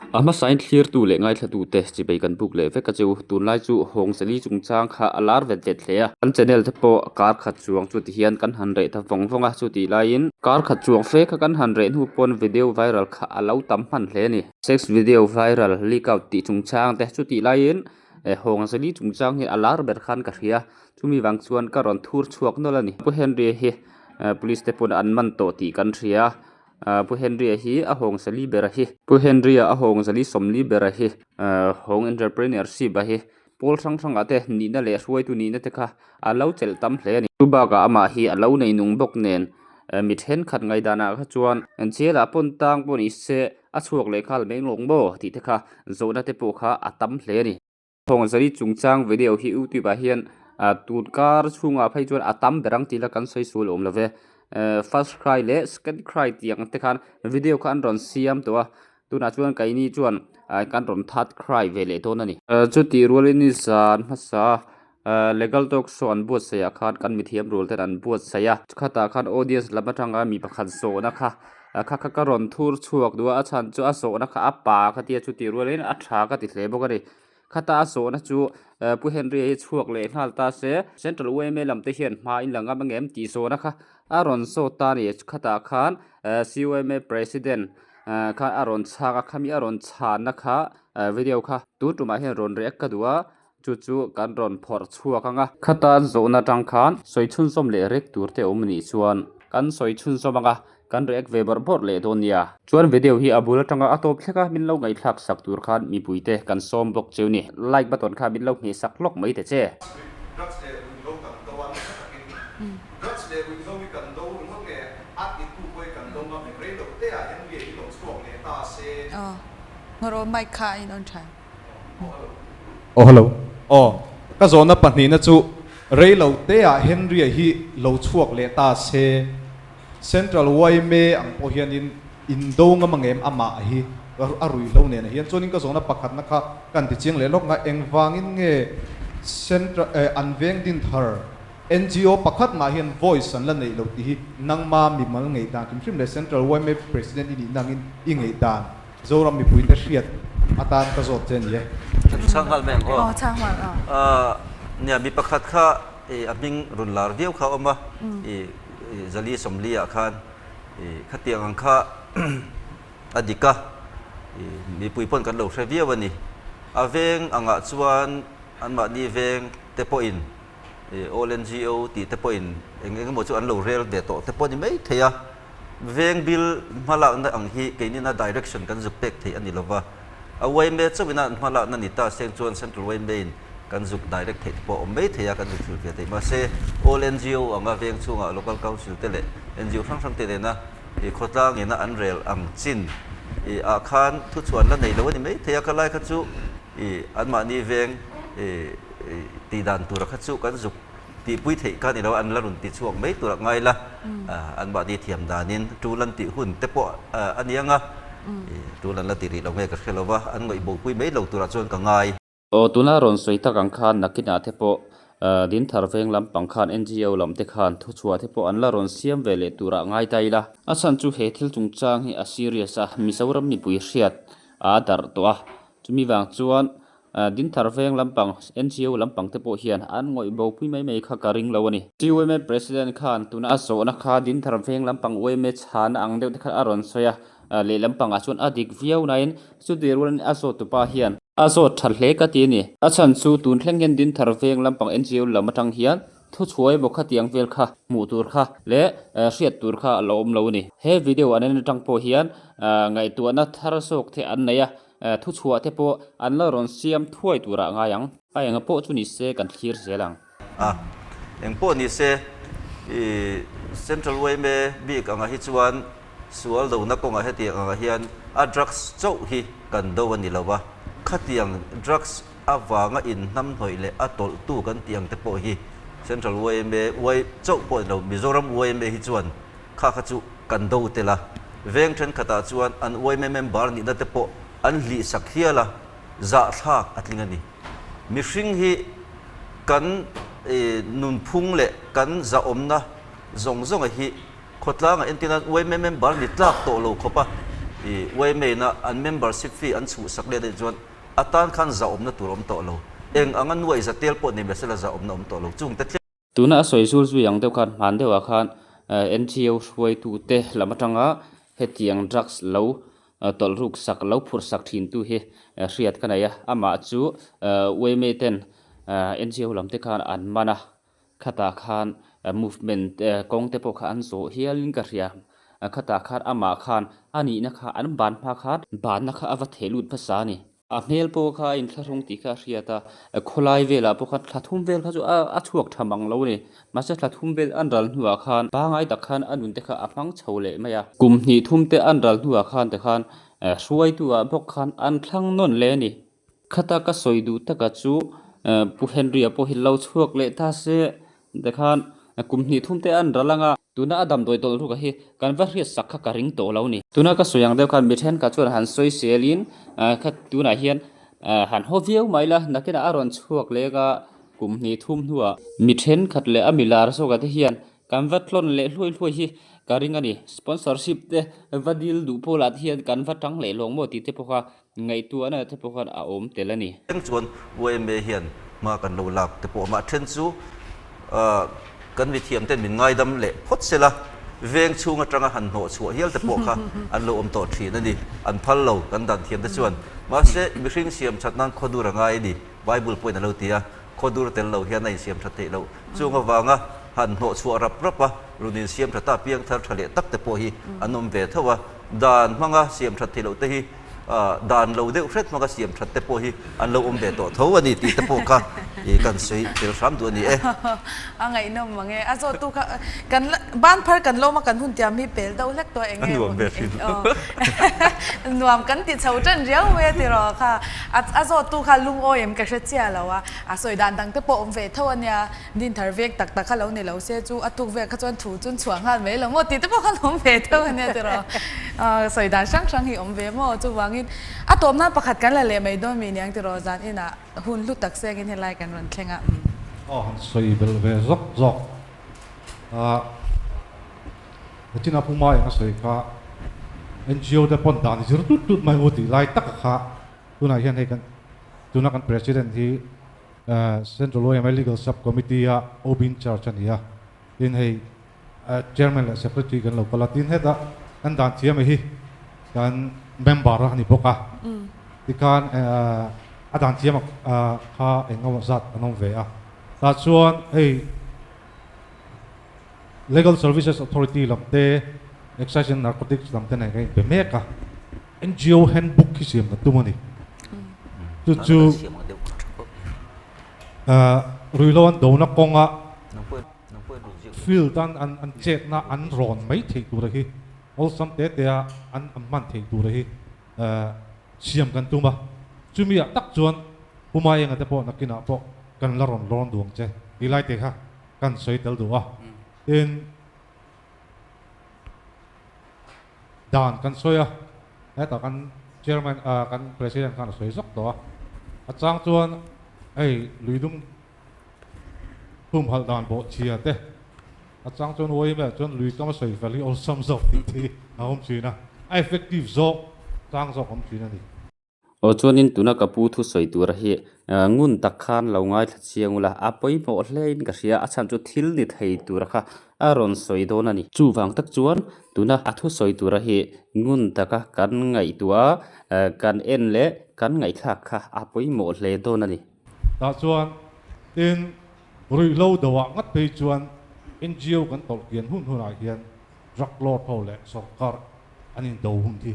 A hmasain thlirtu leh ngaithlatute chibei kan buk leh vek a chu. Tunlai chu Hawngzali chungchang kha a lar vet vet hle a. Kan channel te pawh kar khat chuang chu tihian kan han reh ta vawng vawng a, chutih laiin kar khat chuang fe kha kan han reh hnu pawn video viral kha a lo tam hman hle a ni. Sex video viral leak out tih chungchang te chutih laiin Hawngzali chungchang hi a lar ber khan ka hria, chumi vang chuan ka rawn thur chhuak nawlh a ni. Pu Henry hi police te pawn an man tawh tih kan hria. Pu Henry-a hi a hawng zali ber a hi. Pu Henry-a a hawng zali sawmli ber a hi. Hawng entrepreneurship a hi pawl hrang hrangah te nihna leh hruaitu nihna te kha a lo chelh tam hle a ni. Chu bakah amah hi a lo nei nung bawk nen mi thenkhat ngaihdanah kha chuan jail-ah pawn tang pawh ni se a chhuak leh nghal mai lawng maw tih te kha zawhna te pawh kha a tam hle a ni. Thawngzali chungchang video hi youtube ah hian ah tun kar chhungah phei chuan a tam ber ang tih ila kan sawi sual awm lo ve eh first cry leh second cry tih ang te khan video kha an rawn siam tawh a tunah chuan keini chuan ah kan rawn third cry ve leh dawn a ni. Chutih rualin ni zan hmasa ah legal talk show an buatsaih ah khan kan mithiam rual ten an buatsaih a chukhatah khan audience lam atanga mi pakhat zawhna kha kha kha ka rawn thur chhuak duh a a chhan chu a zawhna kha a pa ka tia chutih rualin a tha ka ti hle bawk a ni. Khata a zawhna chu Pu Henry-a hi chhuak leh nghal ta se, Central yma lam te hian hma in la ngam angem tih zawhna kha a rawn zawt ta a ni. Khatah khan CYMA President kha a rawn chhak a, khami a rawn chhanna kha video kha tun tumah hian rawn react ka duh a, chu chu kan rawn phawrh chhuak ang a. Khata an zawhna atang khan sawi chhunzawm leh rek tur te awm anih chuan kan sawi chhunzawm ang a, Kan react ve bawrh bawrh leh dawn nia. Chuan video hi a bul atanga a tawp thlek a, min lo ngaihthlak sak tur khan mipui te kan sawm bawk cheu ni. Like button kha min lo hmeh sak hlawk mai ta che. Drugs leh ruihhlo kan do a nasa takin drugs leh ruihhlo hi kan do ringawt nge a titu pawh hi kan do ngam em rei lo te ah Henry-a hi lo chhuak leh ta se. Aw ngawrh aw mic kha a in on tha. Aw hello. Aw ka zawhna pahnihna chu rei lo te ah Henry-a hi lo chhuak leh ta se. Central yma ang pawh hianin indo ngam angem amah hi a ruihhlo nen ah hian chuanin ka zawhna pakhatna kha kan ti chiang leh lawk nga engvangin nge Central eh an veng din thar NGO pakhat mah hian voice an la neih loh tih hi nangma mimal ngaihdan hrim hrim leh Central yma President i nihna angin i ngaihdan Zoram mipuite hriat atan ka zawt che a ni e. Kan chhang nghal mai ang aw. Aw chhang nghal aw. Nia mi pakhat kha a hming rawn lar viau kha a awm a i Zali Sawmli ah khan i khatiang ang kha a dik a, i mipui pawn kan lo hre viau a ni. A veng angah chuan anmahni veng te pawhin i All NGO tih te pawhin eng eng emaw chu an lo rel ve tawh te pawh a ni mai thei a. Veng bil hmalakna ang hi keinina direction kan zuk pek theih a ni lova, a yma chauhina an hmalakna ni ta seng chuan Central yma in kan zuk direct theih te pawh a awm mai thei a, kan zuk hrilh ve theih. Mahse, all NGO anga veng chhungah Local Council te leh NGO hrang hrang te nena i khawtlang ina an rel ang chin i ah khan thuchhuan la nei lo a ni mai thei a, khalai kha chu i anmahni veng i tih dan tura kha chu kan zuk tihpui theih kha ni lo a, an la rawn ti chhuak mai tura ngai la, anmahni thiam danin tul an tih hun te pawh a ni ang a, tul an la ti rih lo nge ka hre lo va, an ngaihbopui mai lo turah chuan ka ngai. Aw tuna rawn sawi tak ang khan nakinah te pawh Dinthar veng lampang khan NGO lam te khan thuchhuah te pawh an la rawn siam ve leh turah ngai ta ila. A chhan chu he thil chungchang hi a serious a, Mizoram mipui hriat a darh tawh a, chumi vang chuan Dinthar veng lampang NGO lampang te pawh hian an ngawih bo pui mai mai kha ka ring lo a ni. CYMA President khan tuna a zawhna kha Dinthar veng lampang yma chhana ang deuh te khan a rawn sawi a, lehlam pangah chuan a dik viau nain chutih rualin a zawttupa hian A zawt tha hle ka ti a ni. A chhan chu tun thleng hian Dinthar veng lampang NGO lam atang hian thuchhuai emaw khatiang vel kha hmuh tur kha leh hriat tur kha a lo awm lo a ni. He video an en atang pawh hian ngaihtuahna thar zawk te an nei a, thuchhuah te pawh an la rawn siam thuai turah ngai ang. A enga pawh chu ni se kan thlir zel ang. A, eng pawh ni se i Central yma bik angah hi chuan Sual dona kawngah hetiang angah hian a drugs chauh hi kan do a ni lo a, khatiang drugs avanga inhnamhnawih leh a tawlhtu kan tih ang te pawh hi Central yma y chauh pawh ni lo, Mizoram yma hi chuan kha kha chu kan do tel a, veng thenkhatah chuan an yma member nihna te pawh an hlihsak hial a, zahthlak a tling a ni. Mihring hi kan nunphung leh kan zahawmna zawng zawnga hi Khawtlangah entirnan yma member ni tlak tawh lo khawp a, I yma-na an membership fee an chhuhsak let anih chuan a tan khan zahawmna tur a awm tawh lo. Eng anga nuaih za tel pawh nei mahse la zahawmna a awm tawh lo. Chung te tlem. Tuna a sawi zul zui ang deuh khan hman deuhah khan NGO hruaitute lam atanga hetiang drugs lo tawlh ruk sak lo phurh sak thintu hi hriat ka nei a. Amah chu yma ten NGO lam te khan an man a. Khatah khan movement kawng te pawh kha an zawh hialin ka hria. Khatah khan amah khan a nihna kha an ban hma khan banna kha a va theh lut hmasa a ni. A hmel pawh kha a inthlahrung tih kha a hriat a, khawlai velah pawh khan thla thum vel kha chu a chhuak tha mang lo a ni. Mahse thla thum vel an ral hnuah khan pangai tak khan a nun te kha a hmang chho leh mai a. Kum hnih thum te an ral hnuah khan tikhan hruaitu ah bawk khan an thlang nawn leh a ni. Khata ka sawi duh taka chu Pu Henry-a pawh hi lo chhuak leh ta se tikhan kum hnih thum te an ral ang a, tuna a damdawi tawlh ruk a hi kan va hriat sak kha ka ring tawh lo ni. Tuna ka sawi ang deuh khan mi thenkhat chuan han sawi selin kha tunah hian han haw viau mai la, nakinah a rawn chhuak lek a kum hnih thum hnuah mi thenkhat leh a milar zawkah te hian Kan va tlawn leh hluai hluai hi ka ring a ni. Sponsorship te va dil duh pawh lah te hian kan va tang leh lawng maw tih te pawh kha ngaihtuahna te pawh khan a awm tel a ni. Eng chuan yma hian hma kan lo lak te pawh mah then chu kan mithiam ten min ngaidam leh phawt se la, veng chhung atanga han hnawh chhuah hial te pawh kha an lo awm tawh thin a ni. An phal lo kan dan thiam te chuan. Mahse mihring siam that nan khawdur a ngai a ni, Bible pawhin a lo ti a. Khawdur tel lo hian a insiam tha theih loh. Chung avanga han hnawh chhuah rap rap a, run insiam tha ta piang thar tha leh tak te pawh hi an awm ve tho a. Dan hmanga siam that theih loh te hi dan lo deuh hret hmanga siam that te pawh hi an lo awm ve tawh tho a ni tih te pawh kha kan sawi tel hram duh a ni e. A ngaihnawm mang e. A zawttu kha kan ban phar kan lawm a kan hun tiam hi pel deuh hlek tawh eng nge. A nuam ve hrim. Nuam kan ti chho tan riau mai a tiraw kha. A zawttu kha lungawi em ka hre chiah lo a, a sawi dan dang te pawh awm ve tho a nia, din thar vek tak tak kha lo ni lo se chu a tuk vel kha chuan thu chun chhuah nghal mai lo maw tih te pawh khan awm ve tho a nia tiraw. Sawi dan hrang hrang hi awm ve maw chuvangin a tawp nan pakhat kan la leh mai dawn mi niang tiraw zan inah hun hlu tak sengin helai kan rawn thleng a. Aw han sawi belh ve zawk zawk a, Hachina Puma eng a sawi kha NGO te pawn dan zir tut tut mai u tih lai taka kha Tunah hian hei kan tuna kan President hi Central yma Legal Sub Committee a OB in charge a ni a, tin hei Chairman leh Secretary kan lo kal a, tin hetah kan dan thiam hi kan member a ni bawk a, tikhan a dan thiam kha eng emaw zat an awm ve a, tah chuan hei Legal Services Authority lam te, Excise and Narcotics lam te nen kan inpe mek a. NGO handbook hi siam kan tum a ni. Chu chu ruihhlo an dona kawnga field an an chetna an rawn mai theih tura hi awlsam te te a an hman theih tura hi siam kan tum a. Chumi ah tak chuan Pu Maenga te pawh nakinah pawh kan la rawn lawn duh ang che tih lai te kha kan sawi tel duh a. Tin. Dan kan sawi a, hetah kan chairman ah kan president khan a sawi zawk tawh a, a chang chuan hei luidung humhalh dan bawhchhia te, a chang chuan yma chuan lui kam a sawi fel hi awlsam zawk tih te hi a awm thin a, a effective zawk chang zawk a awm thin a ni. Aw chuanin tuna ka pu thusawi tura hi ngun tak khan lo ngaithla chiang ula, a pawimawh hlein ka hria, a chhan chu thil ni thei tura kha a rawn sawi dawn a ni. Chuvang tak chuan tuna a thusawi tura hi ngun taka kan ngaihtuah a, kan en leh kan ngaihthlak kha a pawimawh hle dawn a ni. Tah chuan tin ruihhlo doah ngat phei chuan NGO kan tawlh kian hun hunah hian Drug lord ho leh sawrkar an in do hun hi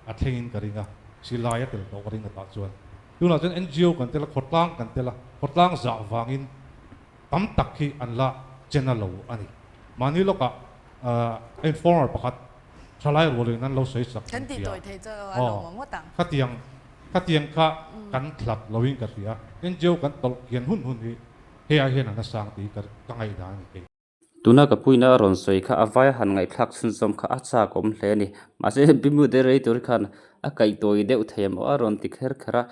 a thleng in ka ring a, silai a tel tawh ka ring a tah chuan. Tunah chuan NGO kan tel a, khawtlang kan tel a, khawtlang zah vangin tam tak hi an la chen a lo a ni. Mahni lawkah informer pakhat thalai rualin an lo sawi sak Kan tih tawi thei chu a lo mawm ngawt ang. Khatiang khatiang kha kan hlat loin ka hria. NGO kan tawlh kian hun hun hi hei ai hian an la sang tih ka ngaihdan a ni thei. Tuna ka puina a rawn sawi kha a vai han ngaihthlak chhunzawm kha a chak awm hle a ni. Mahse Bimuderator khan a kaihtawi deuh thei maw a rawn ti kher kher a,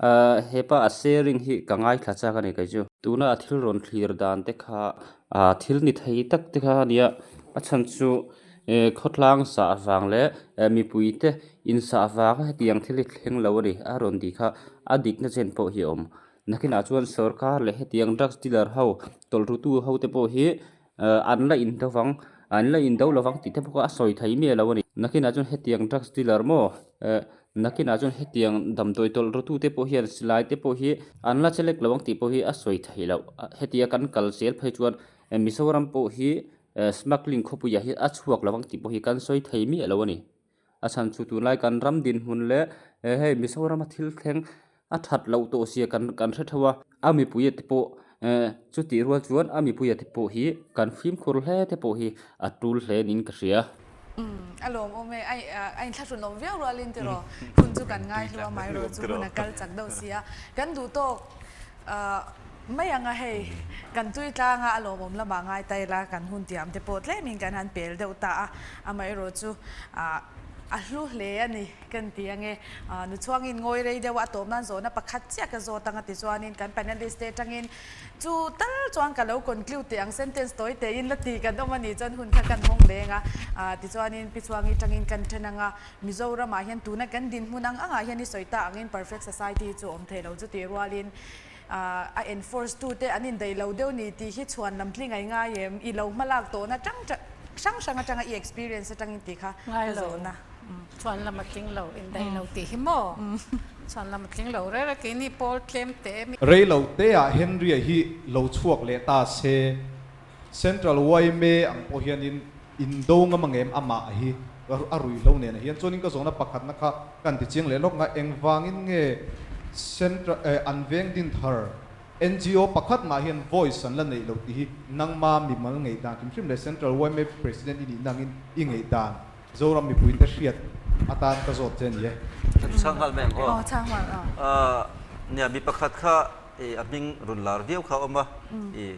ahh hepa a sharing hi ka ngaithla chak a ni kei chu. Tuna a thil rawn thlir dan te kha ahh thil ni thei tak te kha a nia, a chhan chu Khawtlang sah vang leh mipuite insah vanga hetiang thil hi thleng lo a ni a rawn tih kha a dikna chen pawh hi a awm. Nakinah chuan sorkar leh hetiang drugs dealer ho tawlhrutu ho te pawh hi an la indo vang an la indo lo vang tih te pawh kha a sawi thei miah lo a ni. Nakinah chuan hetiang drugs dealer maw nakinah chuan hetiang damdawi tawlhrutu te pawh hian silai te pawh hi an la che lek lo ang tih pawh hi a sawi theih loh. Hetia kan kal zel phei chuan Mizoram pawh hi Smuggling khawpuiah hian a chhuak lo ang tih pawh hi kan sawi thei miah lo a ni. A chhan chu tunlai kan ram dinhmun leh hei Mizorama thil thleng a that loh tawh zia kan kan hre theuh a, a mipuia te pawh chutih rual chuan a mipuia te pawh hi kan fimkhur hle te pawh hi a tul hle niin ka hria. Umm a lawmawm e, a inthlahrun awm viau rualin tiraw hun chu kan ngai hlu a, amaherawh chu hun a kal chak deuh si a, kan duh tawk Mai anga hei, kan tui tlanga a lawmawm lamah ngai ta ila kan hun tiam te pawh tlemin kan han pel deuh ta a, amaherawhchu a hlu hle a ni kan ti ange. Nu chhuangin ngawi rei deuh a, a tawp nan zawhna pakhat chiah ka zawt anga tichuanin kan panelist te atangin chu tal chuan ka lo conclude teh ang sentence tawi tein la ti kan awm a nih chuan hun kha kan hawng leng a, tichuanin Pi Chhuangi tangin kan then anga Mizoramah hian tuna kan dinhmun ang angah hian i sawi ta angin perfect society chu awm thei lo chu tih rualin a enforce tu te an indaih lo deuh ni tih hi chhuan lam tling ai ngai em? I lo hmalak tawhna tang hrang hrang atanga i experience atangin tih kha ka zawhna. Chhuan lam a tling lo, indaih lo tih hi maw? Chhuan lam a tling lo reng a, keini pawl tlem teh em? Rei lo te ah Henry-a hi lo chhuak leh ta se, Central yma ang pawh hianin indo ngam ang em amah hi a ruihhlo nen ah hian chuanin ka zawhna pakhatna kha kan ti chiang leh lawk nga engvangin nge Central eh an veng din thar NGO pakhat mah hian voice an la neih loh tih hi nangma mimal ngeih dan hrim hrim leh Central yma President i nihna angin i ngeih dan Zoram mipuite hriat atan ka zawt che a ni e. Kan chhang nghal mai ang aw. Nia mi pakhat kha a hming rawn lar viau kha a awm a i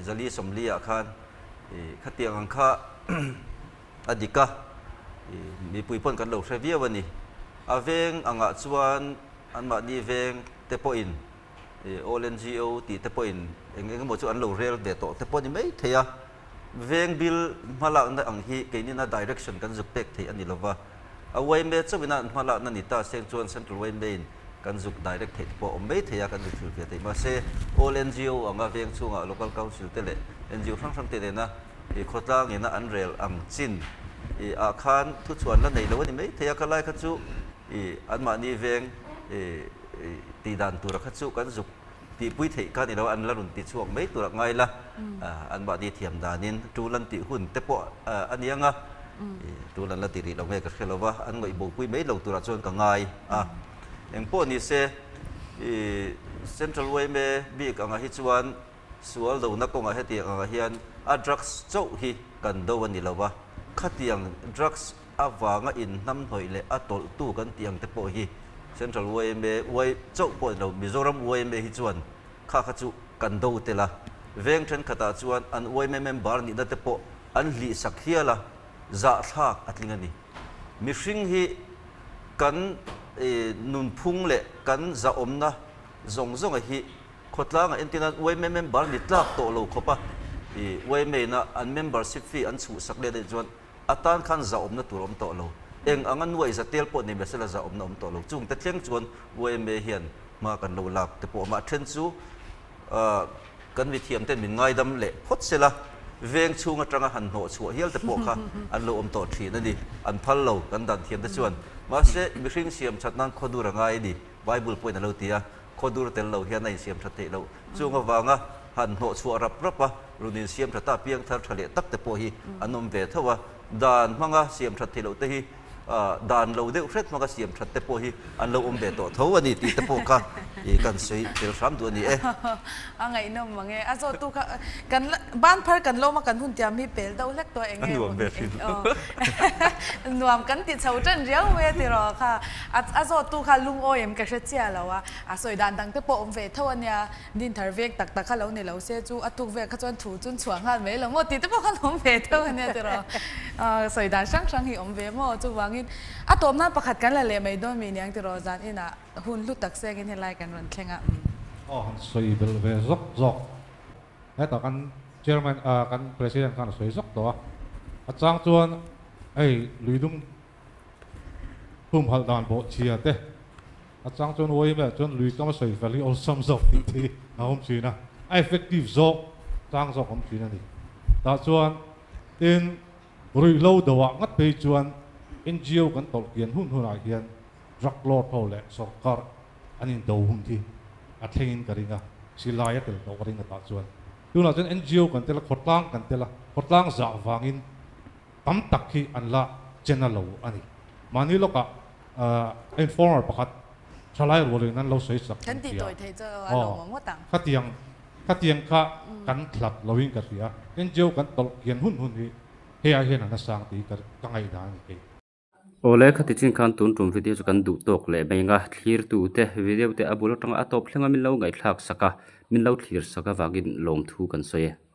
Zali 40 ah khan khatiang ang kha a dik a, mipui pawn kan lo hre viau a ni. A veng angah chuan anmahni veng te pawhin All NGO tih te pawhin eng eng emaw chu an lo rel ve tawh te pawh a ni mai thei a. Veng bil hmalakna ang hi keinina direction kan zuk pek theih a ni lova, a yma chauhina an hmalakna ni ta seng chuan Central yma in kan zuk direct theih te pawh a awm mai thei a, kan zuk hrilhfiah theih. Mahse, all NGO anga veng chhungah Local Council te leh NGO hrang hrang te nena i khawtlang ina an rel ang chin i ah khan thuchhuan la nei lo a ni mai thei a, kha lai kha chu i anmahni veng i tihdan tura kha chu kan zuk Tihpui theih kha ni lo, an la rawn ti chhuak mai tur a ngai la, anmahni thiam danin tul an tih hun te pawh a ni ang a, tul an la ti rih lo nge ka hre lo va, an ngaihbopui mai lo turah chuan ka ngai a. Engpawh ni se, i Central yma bik angah hi chuan sual dona kawngah hetiang angah hian a drugs chauh hi kan do a ni lo va, khatiang drugs avanga inhnamhnawih leh a tawlhtu kan tih ang te pawh hi Central yma Y chauh pawh ni lo, Mizoram yma hi chuan kha kha chu kan do tel a, veng thenkhatah chuan an yma member nihna te pawh an hlihsak hial a, zahthlak a tling a ni. Mihring hi kan nunphung leh kan zahawmna zawng zawnga hi khawtlangah entirnan yma member ni tlak tawh lo khawp a, yma ina an membership fee an chhuhsak let a nih chuan A tan khan zahawmna tur a awm tawh lo. Eng anga nuaih za tel pawh nei mahsela zahawmna a awm tawh lo. Chungte thleng chuan yma hian hma kan lo lak te pawh a awm a. A then chu kan mithiam ten min ngaidam leh phawt sela veng chhung atanga han hnawh chhuah hial te pawh kha an lo awm tawh thin a ni. An phal lo kan dan thiam te chuan. Mahse mihring siam that nan khawdur a ngai a ni. Bible pawhin a lo ti a. Khawdur tel lo hian a insiam that theih loh. Chung avanga han hnawh chhuah rap rap a, run insiam tha ta piang thar tha leh tak te pawh hi an awm ve tho a. Dan hmanga siam that theih loh te hi dan lo deuh hret hmanga siam that te pawh hi an lo awm ve tawh tho a ni tih te pawh kha kan sawi tel hram duh a ni e. A ngaihnawm mang e. A zawttu kha kan ban phar kan lawm a kan hun tiam hi pel deuh hlek tawh eng nge Nuam ve hrim. Nuam kan ti chho tan riau mai a tiraw kha. A zawttu kha lungawi em ka hre chiah lo a. A sawi dan dang te pawh awm ve tho a nia. Din thar vek tak tak kha lo ni lo se chu a tuk vel kha chuan thu chun chhuah nghal mai lo maw tih te pawh khan awm ve tho a nia tiraw. Sawi dan hrang hrang hi awm ve maw chuvangin a tawp nan pakhat kan la leh mai dawn mi niang tiraw zan inah hun hlu tak sengin helai kan rawn thleng a. Aw han sawi belh ve zawk zawk. Hetah kan chairman kan president khan a sawi zawk tawh a. A chang chuan. Hei luidung humhalh dan bawhchhia te a chang chuan yma ah chuan lui kam a sawi fel hi awlsam zawk tih te hi a awm thin a, a effective zawk chang zawk a awm thin a ni. Tah chuan tin ruihhlo do ah ngat phei chuan NGO kan tawlh kian hun hunah hian drug lord ho leh sorkar an in do hun hi a thleng in ka ring a, silai a tel tawh ka ring a tah chuan tunah chuan NGO kan tel a, khawtlang kan tel a, khawtlang zah vangin tam tak hi an la chen a lo a ni. Mahni lawkah informer pakhat thalai rualin an lo sawi sak Kan tih tawi thei chu a lawmawm ngawt ang. Khatiang khatiang kha kan hlat loin ka hria. NGO kan tawlh kian hun hun hi hei ai hian a nasang tih ka ka ngaihdan a ni kei. Awle khati chin khan tun tum video chu kan duh tawk leh mai anga thlirtu te video te a bul atanga a tawp thleng a min lo ngaihthlak sak a min lo thlir sak avangin lawmthu kan sawi e.